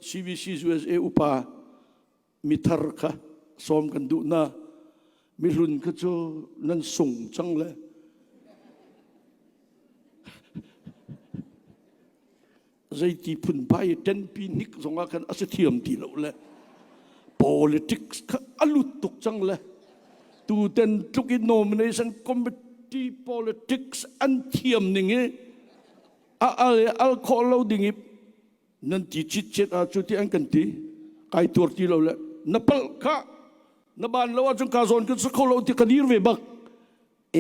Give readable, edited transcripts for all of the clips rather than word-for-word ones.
CBC USA upa mithar kha sawm kan duh na mihlun kha cu nan sung cang le zeiti phunphai ṭenpi hnik zongah khan a si thiam ti lo le politics kha a lut tuk cang le tuten tluk in nomination committee politics an thiam ning i a al al khawh lo ding i nan ti chitchet ah cu ti an kan ti kai tuar ti lo le na palh kha na ban lo ahcun ka zawn kan sa kho lo ti ka dir ve bak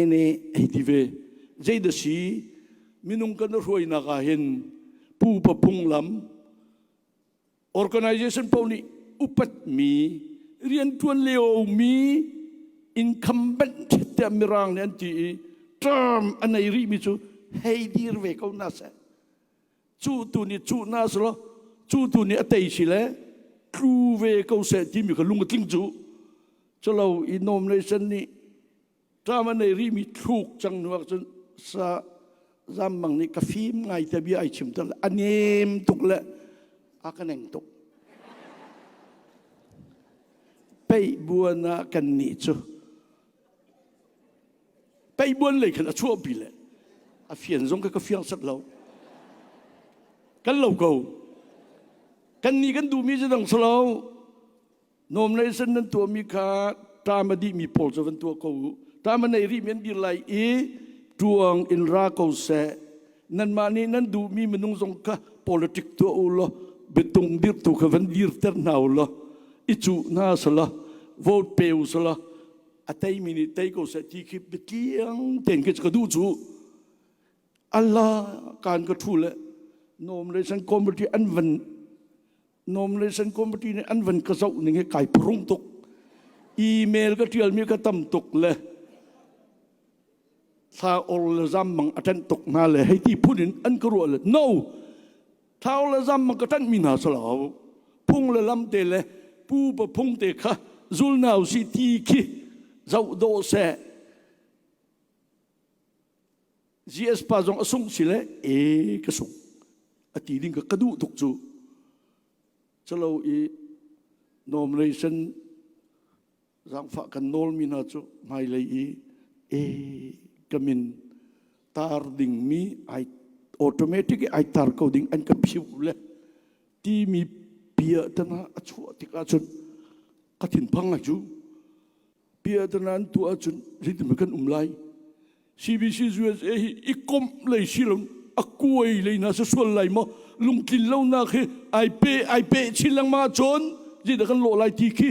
ene hei ti ve zei da si minung kan hruainak ah hin pupa phunglam organization paoh nih upatmi rianṭuan lio mi incumbent tiah mirang nih an ti i term a nei rihmi cu hei dir ve ko na seh cu tu nih cu na selaw cu tu nih a tei si le tlu ve ko seh timi kha lung a tling cu culo i nomination nih Ṭam a nei rihmi thluk cang hnu ahcun sa zammang nih ka fim ngai te bia ai chim tal a nem tuk le a ka neng tuk. Peih buan ah kan nih cu peih buan lei khan a chuahpi le a fian zong ka ka fiang set lo. Kan lo ko. Kan nih kan duhmi cu dang salo. Nomination nan tuahmi kha ṭam a dihmi pawl cu van tuah ko u. Ṭam a nei rihmi an dir lai i ṭuang in ra ko seh. Nanmah nih nan duhmi minung zong kha politic tuah u law biatung dirtu kha van dirter hna u law i cuh hna selaw vote pe u selaw a teimi nih tei ko seh ti khi biatliang tein khi ka duh cu. Allah kan ka ṭhu le nomination committee an van Nomination committee nih an van ka zoh ning hi kai phrung tuk. Email ka ṭialmi ka tam tuk le thla or le zam mang a ṭanh tuk hna le hei ti phun in an ka ruah le no thla or le zam mang ka ṭanh mi hna salo phung le lam te le pupa phung te kha zulnau si ti khi zoh dawh seh GS pa zong a sung si le e ka sung a ti ding ka ka duh tuk cu chalo i nomination zangfah kan nawl mi hna cu hmailei i e ka min tar ding mi ai automatic i ai tar ko ding an ka phiu le timi bia tana a chuah tik ahcun ka thinphang ai cu Piatana an tuah ahcun zeitin kan um lai? CBC USA hi i komh lei si lo a kuai lei hna si sual lai maw lungtlin lonak hi ai pe ai pe chin lengmang ahcun zeidah kan lawh lai ti khi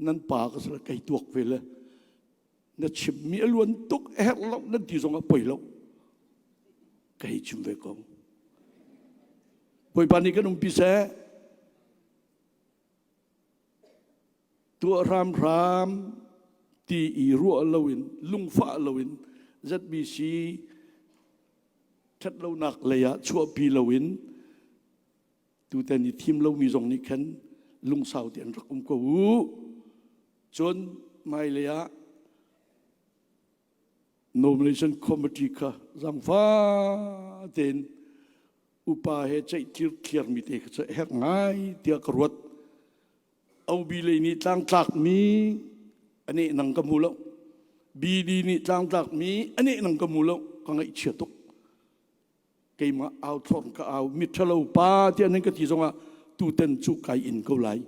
nan pa ka sala kei tuak ve le na chimmi a luan tuk a herh lo nan ti zong ah poi lo ka hei chim ve ko Bawipa nih kan umpi seh Tuah hramhram ti i ruah loin lungfah loin ZBC ṭhatlonak lei ah chuahpi loin tutan i thim lomi zong nih khan lungsau te an rak um ko u. Cun hmailei ah nomination committee kha zaangfah tein upa he ceih thliarmi te kha cu a herh ngai tiah ka ruat. OB lei nih tlangtlakmi a nehnang ka hmu lo. BD nih tlangtlakmi a nehnang ka hmu lo. Ka ngaihchia tuk. Keimah au thlorn ka au miṭhalo pa tiah nan ka ti zongah tuten cu kai in ko lai.